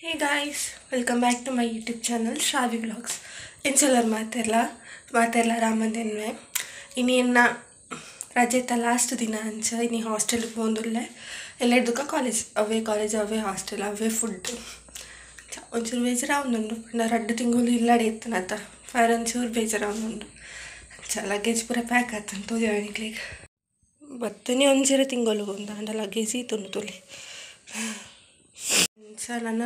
Hey guys, welcome back to my YouTube channel Shravi Vlogs. ಎಂಚಲರ್ ಮಾತೆರ್ಲ ಮಾತೆರ್ಲ ರಾಮಂದೆನ್ವೆ ಇನ್ನೇನ ರಜೆತ last ದಿನ ಅಂಚ ಇನಿ ಹಾಸ್ಟೆಲ್ಗೆ ಪೋಂದುಲ್ಲೆ ಎಲ್ಲೆಡ್ದುಕ ಕಾಲೇಜ್ ಅವೇ ಕಾಲೇಜ್ ಅವೇ ಹಾಸ್ಟೆಲ್ ಅವೇ ಫುಡ್ ಒಂಚೂರು ಬೇಜಾರಾವೊಂದುಂಡು ಪಂಡ ರಡ್ಡ್ ತಿಂಗಳು ಇಲ್ಲಡೆ ಇತ್ತನತ ಫೈರ್ ಒಂಚೂರು ಬೇಜಾರಾವೊಂದುಂಡು ಅಂಚ ಲಗೇಜ್ ಪೂರ ಪ್ಯಾಕ್ ಆತಂದು ತೋಜಾವೆ ನಿಕ್ಲೆಗ್ ಬತ್ತನೆ ಒಂಜರೆ ತಿಂಗಳು ಒಂದು ಅಂಡ ಲಗೇಜ್ ಈತುಂಡು ತೋಲಿ ಅಂಚ ನನ್ನ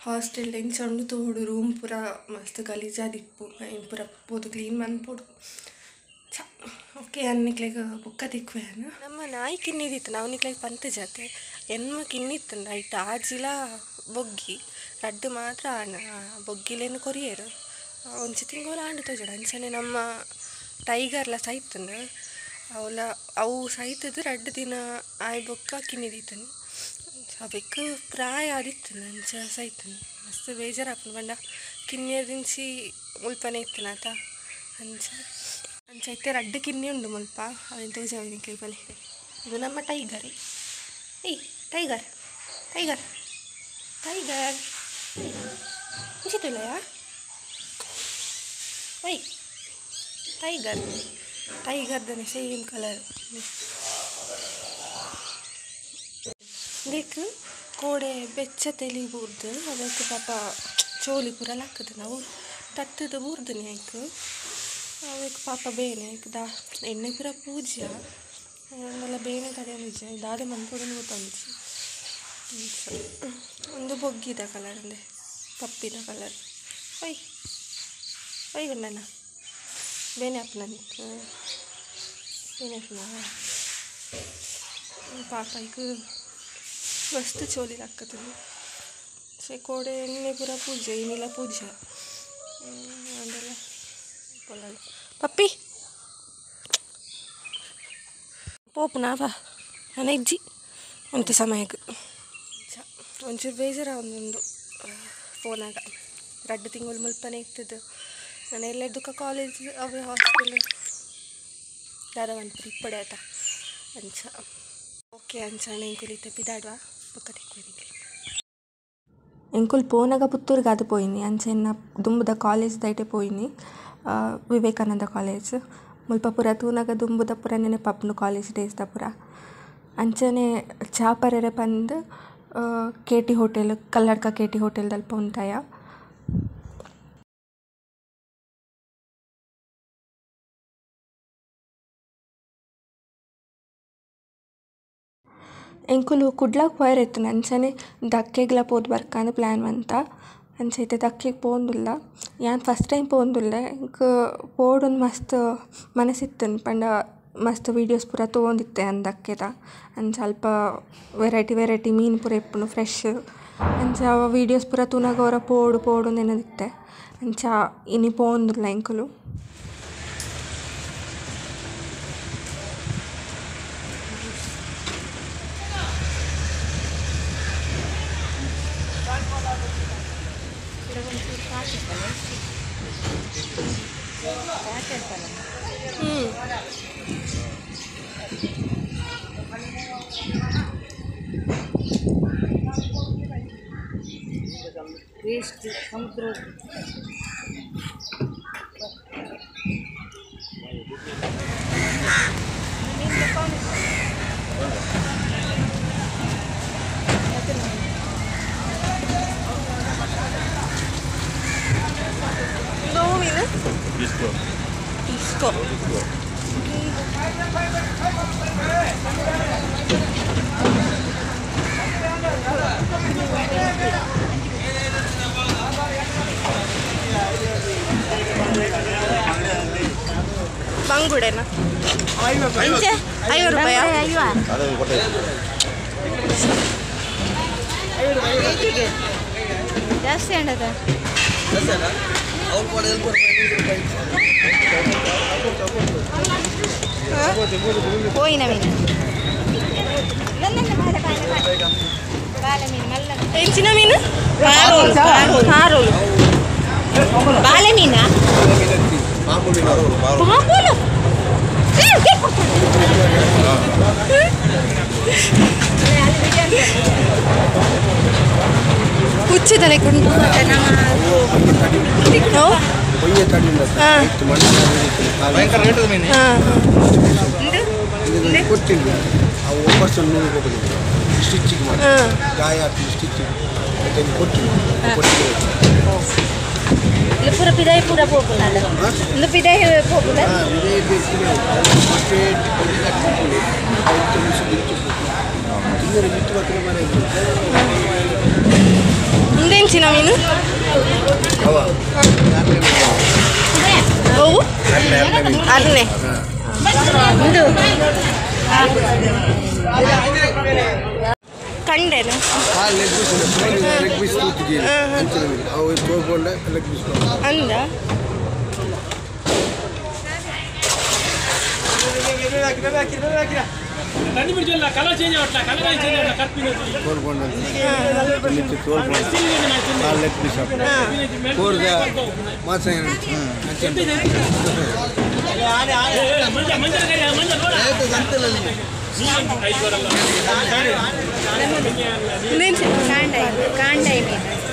ಹಾಸ್ಟೆಲ್ ಎಂಚ ಉಂಡು ತೋಡು ರೂಮ್ ಪೂರ ಮಸ್ತ್ ಗಲೀಜಾದಿಪ್ಪು ಐನ್ ಪೂರ ಪೋದು ಕ್ಲೀನ್ ಮನ್ಪೊಡು ಚ ಓಕೆ ಅನ್ ನಿಕ್ಲೆಗ್ ಬೊಕ್ಕ ತಿಕ್ಕುವೆ ನಮ್ಮ ನಾಯಿ ಕಿನ್ನಿದಿತ್ತು ನಾವು ನಿಕ್ಲೆಗ್ ಪಂತ ಜಾತೆ ಎನ್ಮ ಕಿನ್ನಿತ್ತುಂಡು ಐಟ್ ಆಜಿಲ ಬೊಗ್ಗಿ ರಡ್ಡ್ ಮಾತ್ರ ಆಂಡ್ ಬೊಗ್ಗಿಲೇನು ಕೊರಿಯೆರ್ ಒಂಜಿ ತಿಂಗೊಲು ಆಂಡ್ ತೋಜೊಡು ಅಂಚನೆ ನಮ್ಮ ಟೈಗರ್ಲ ಸೈತುಂಡು ಅವಲ ಅವು ಸೈತುದು ರಡ್ಡ್ ದಿನ ಆಯ್ ಬೊಕ್ಕ ಕಿನ್ನಿದೀತುಂಡು ಅವೆಕ್ ಪ್ರಾಯ ಆದಿತ್ತುಂಡು ಅಂಚ ಸೈತುಂಡು ಮಸ್ತ್ ಬೇಜಾರಾಪುಂಡು ಪಂಡ ಕಿನ್ನಿಯದಿಂಚಿ ಮುಲ್ಪನೆ ಇತ್ತುನಾತ ಅಂಚ ಅಂಚ ಇತ್ತೆ ರಡ್ಡ್ ಕಿನ್ನಿ ಉಂಡು ಮುಲ್ಪ ಅವೆನ್ ತೋಜಾವೆ ನಿಕ್ಲೆಗ್ ಬಲೆ ಇದು ನಮ್ಮ ಟೈಗರ್ ಏಯ್ ಟೈಗರ್ ಟೈಗರ್ ಟೈಗರ್ ಇಂಚ ತೂಲಯಾ ಓಯ್ ಟೈಗರ್ ಟೈಗರ್ ದನೆ ಸೇಮ್ ಕಲರ್ ಇಂದೆಕ್ ಕೋಡೆ ಬೆಚ್ಚ ತೆಲಿ ಬೂರ್ದು ಅವೆಕ್ ಪಾಪ ಚೋಲಿ ಪೂರ ಲಕ್ಕುದು ನಾವು ತತ್ತುದು ಬೂರ್ದುನಿ ಐಕ್ ಅವೆಕ್ ಪಾಪ ಬೇನೆ ಐಕ್ ದಾ ಎಣ್ಣೆ ಪೂರ ಪೂಜ್ಯ ಅಂಡಲ ಬೇನೆ ತಡೆಯೊಂದಿಜ್ಜಿ ದಾದ ಮನ್ಪೊಡುಂದು ಗೊತ್ತೊಂದಿಜ್ಜಿ ಉಂದು ಬೊಗ್ಗಿದ ಕಲರ್ ಉಂದೆ ಪಪ್ಪಿದ ಕಲರ್ ಒಯ್ ಒಯ್ ಗುಂಡಣ್ಣ ಬೇನೆ ಆಪುನ ನಿಕ್ಕ್ ಬೇನೆ ಆಪುನ ಪಾಪ ಐಕ್ ಮಸ್ತ್ ಚೋಲಿ ಲಕ್ಕುದುಂಡು ಸೆ ಕೋಡೆ ಎಣ್ಣೆ ಪೂರ ಪೂಜೆ ಇನಿಲ ಪೂಜೆ ಅಂಡಲ ಪಪ್ಪಿ ಪೋಪುನ ಬಾ ನನ ಇಜ್ಜಿ ಒಂತೆ ಸಮಯಗ್ ಒಂಚೂರು ಬೇಜಾರಾವೊಂದುಂಡು ಪೋನಾಗ ರಡ್ಡ್ ತಿಂಗಳು ಮುಲ್ಪನೆ ಇತ್ತುದು ನನ ಎಲ್ಲೆಡ್ದುಕ ಕಾಲೇಜ್ ಅವೇ ಹಾಸ್ಟೆಲ್ ದಾದ ಮನ್ಪುನು ಇಪ್ಪಡೆ ಆತ ಅಂಚ ಓಕೆ ಅಂಚ ಎಂಕುಲು ಇತ್ತೆ ಪಿದಾಡುವ ಬೊಕ್ಕ ತಿಕ್ಕುವೆ ನಿಕ್ಲೆಗ್ ಎಂಕುಲು ಪೋನಗ ಪುತ್ತೂರ್ಗಾದ್ ಪೋಯಿನಿ ಅಂಚ ಎನ್ನ ದುಂಬುದ ಕಾಲೇಜ್ ದೈಟೆ ಪೋಯಿನಿ ವಿವೇಕಾನಂದ ಕಾಲೇಜ್ ಮುಲ್ಪ ಪೂರ ತೂನಗ ದುಂಬುದ ಪೂರ ನೆನಪಾಪುಂಡು ಕಾಲೇಜ್ ಡೇಸ್ ದ ಪೂರ ಅಂಚನೆ ಚಾ ಪರೆರೆ ಪಂದ್ K T hotel Kalladka K T hotel ದಲ್ಪ ಉಂತಾಯ. ಎಂಕುಲು ಕುಡ್ಲಗ್ ಪೋಯೆರೆ ಇತ್ತುಂಡು ಅಂಚನೆ ದಕ್ಕೆಗ್ಲ ಪೋದು ಬರ್ಕಂದ್ ಪ್ಲ್ಯಾನ್ ಮಂತ ಅಂಚ ಇತ್ತೆ ದಕ್ಕೆಗ್ ಪೋವೊಂದುಲ್ಲ ಯಾನ್ ಫಸ್ಟ್ ಟೈಮ್ ಪೋವೊಂದುಲ್ಲೆ ಎಂಕ್ ಪೋವೊಡುಂದು ಮಸ್ತ್ ಮನಸಿತ್ತುಂಡು ಪಂಡ ಮಸ್ತ್ ವೀಡಿಯೋಸ್ ಪೂರ ತೂವೊಂದಿತ್ತೆ ಯಾನ್ ದಕ್ಕೆದ ಅಂಚ ಅಲ್ಪ ವೆರೈಟಿ ವೆರೈಟಿ ಮೀನ್ ಪೂರ ಇಪ್ಪುಂಡು ಫ್ರೆಶ್ ಅಂಚ ವೀಡಿಯೋಸ್ ಪೂರ ತೂನಗ ಒರ ಪೋಡು ಪೋಡು ನೆನದಿತ್ತೆ ಅಂಚ ಇನಿ ಪೋವೊಂದುಲ್ಲ ಎಂಕುಲು. ಸಮುದ್ರ Disco. Disco. ಬಂಗುಡೆನಾ? ಐವತ್ತು ರೂಪಾಯಿ. ಜಾಸ್ತಿ ಅಂಡದ ಹೋಯಿನ ಮೀನು ಎಂಚಿನ ಮೀನು ಕಾರೋಲು ಬಾಲೆ ಮೀನಾ ಪಾಪುಲು ಉಚ್ಚುದಲೆ ಕುಂಡು ಪೂರ ಪಿದಾಯಿ ಪೂರ ಪೋಪುನ ಇಂದು ಪಿದಾಯಿ ಪೋಪುನ ಇಂದೆಂಚಿನ ಮೀನು ಅವು ಅರ್ನೆ ಇಂದು ಕಂಡೆನ ಅಂದ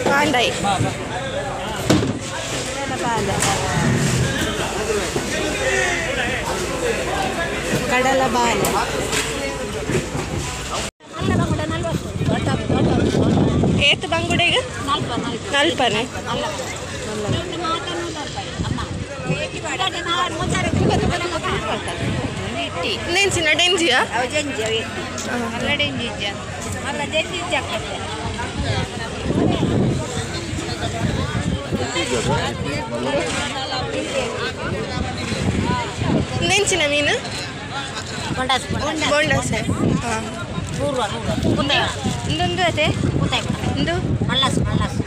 ಕಾಂಡೈ ಕಡಲ ಬಾಲ ಏತ್ ಬಂಗುಡೆಗೆ ನಲ್ಪನೆ ನೆಂಚಿನ ಡೆಂಜಿಯಾ ನೆಂಚಿನ ಮೀನು ಬೋಂಡಾಸೆ ಇಂದೊಂದು ಅದೇ ಇಂದು ಮಲ್ಲಸ್ ಮಲ್ಲಸ್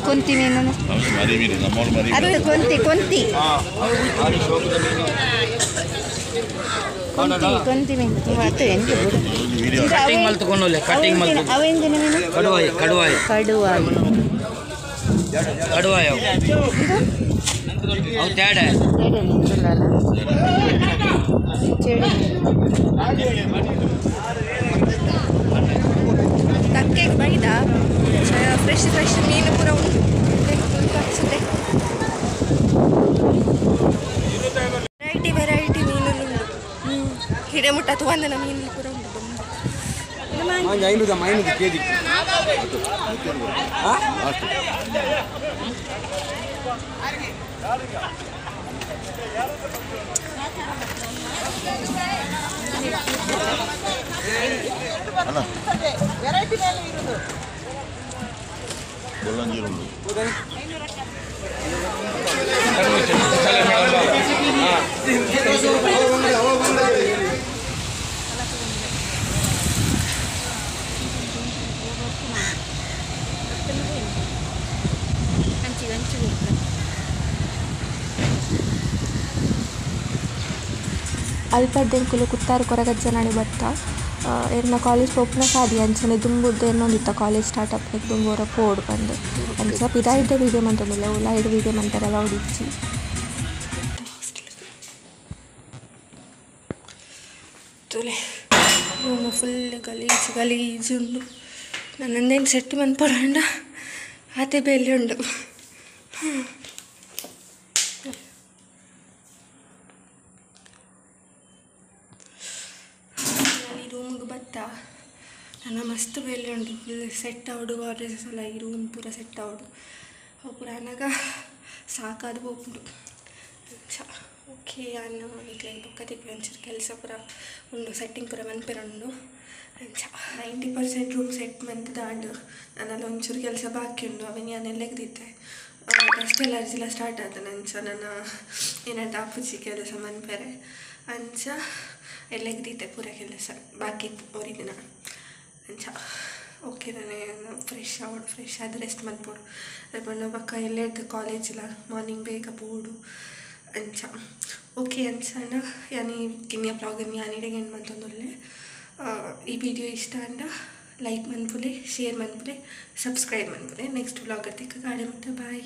ಕೊಂತಿ ಮೀನು ಅದು ಕೊಂತಿ ಕೊಂತಿ ಕೊಂತಿ ಕೊಂತಿ ಮೀನು ಅದು ಎಂಜಿ ಕಟಿಂಗ್ ಮಲ್ತುಕೊನೊಲೆ ಕಟಿಂಗ್ ಮಲ್ತು ಅವ ಎಂಜಿನ ಮೀನು ಕಡುವಾಯಿ ಕಡುವಾಯಿ ಕಡುವಾಯಿ ಕಡುವಾಯಿ ಅವು ಅವು ತೇಡೆ ತೇಡೆ ಮೀನು ಚೇಡೆ ತಕ್ಕೆಗೆ ಬೈದ ಫ್ರೆಶ್ ಫ್ರೆಶ್ ಮೀನು ಪೂರ ಉಂಟು ವೆರೈಟಿ ವೆರೈಟಿ ಮೀನು ಉಂಟು ಹಿಡೆ ಮುಟ್ಟ ತುವಂದನ ಮೀನು ಪೂರ ಉಂಟು ಕೆ ಜಿ ಅಲ್ಪದ್ದೆಂಕುಲು ಕುತ್ತಾರು ಕೊರಗಜ್ಜನಾಡಿ ಬತ್ತ ಎರ್ನ ಕಾಲೇಜ್ ಪೋಪುನ ಸಾದಿ ಅಂಚನೆ ದುಂಬುದ್ದು ಎನ್ನೊಂದಿತ್ತ ಕಾಲೇಜ್ ಸ್ಟಾರ್ಟ್ ಅಪ್ ದುಂಬೋರ ಪೋಡು ಬಂದು ಅಂಚ ಪಿದಾಯಿದ್ದ ವೀಡಿಯೋ ಮಂತೊಂದುಲ್ಲೆ ಉಲಾಯಿಡ್ ವೀಡಿಯೋ ಮಂತೆರೆಲ ಉಡಿಜ್ಜಿ ತುಲೆ ರೂಮ್ ಫುಲ್ ಗಲೀಜು ಗಲೀಜು ಉಂಡು ನನ್ನಂದೇನು ಸೆಟ್ ಮನ್ಪೊಡಂಡ ಆತೆ ಬೇಲೆ ಉಂಡು ರೂಮಿಗೆ ಬತ್ತ ನನ್ನ ಮಸ್ತ್ ಬೇಲೆ ಉಂಡು ಫುಲ್ ಸೆಟ್ ಆವಡು ಡ್ರೆಸ್ಸಸ್ ಎಲ್ಲ ಈ ರೂಮ್ ಪೂರ ಸೆಟ್ ಆವಡು ಅವು ಪೂರ ಅನಾಗ ಸಾಕಾದ ಪೋಪುಂಡು ಅಂಚ ಓಕೆ ಯಾನ್ ನಿಕ್ಲೆಗ್ ಬೊಕ್ಕ ತಿಕ್ಕುವೆ ಒಂಚೂರು ಕೆಲಸ ಪೂರ ಉಂಡು ಸೆಟ್ಟಿಂಗ್ ಪೂರ ಮನ್ಪೆರೆ ಉಂಡು ಅಂಚ 90% ರೂಮ್ ಸೆಟ್ ಮಂತ್ದಾಂಡ್ ನನ್ನಲ್ಲ ಒಂಚೂರು ಕೆಲಸ ಬಾಕಿ ಉಂಡು ಅವೆನ್ ಯಾನ್ ಎಲ್ಲೆಗ್ ಡಸ್ಟ್ ಎಲರ್ಜಿಲ ಸ್ಟಾರ್ಟ್ ಆತನ ಅಂಚ ನನ್ನ ಏನಾದ್ರು ಆಪುಜಿ ಕೆಲಸ ಮನ್ಪೆರೆ ಅಂಚ ಎಲ್ಲೆಗ್ ದೀತೆ ಪೂರ ಕೆಲಸ ಬಾಕಿ ಒರಿದಿನ ಅಂಚ ಓಕೆ ನಾನು ಫ್ರೆಶ್ ಆವೊಡು ಫ್ರೆಶ್ ಆದ್ ರೆಸ್ಟ್ ಮನ್ಪೊಡು ದಾಯೆ ಬೊಕ್ಕ ಎಲ್ಲೆರ್ದ್ ಕಾಲೇಜ್ಲ ಮಾರ್ನಿಂಗ್ ಬೇಗ ಪೋವೊಡು ಅಂಚ ಓಕೆ ಅಂಚ ಯಾನ್ ಈ ಕಿನ್ಯ ವ್ಲಾಗನ್ ಯಾನ್ ಇಡೆಗ್ ಎಂಡ್ ಮಂತೊಂದುಲ್ಲೆ ಈ ವಿಡಿಯೋ ಇಷ್ಟ ಆಂಡ ಲೈಕ್ ಮನ್ಪುಲೆ ಶೇರ್ ಮನ್ಪುಲೆ ಸಬ್ಸ್ಕ್ರೈಬ್ ಮನ್ಪುಲೆ ನೆಕ್ಸ್ಟ್ ವ್ಲಾಗ್ ತಿಕ್ಕ ಗಾಡಿ ಮತ್ತೆ ಬಾಯ್.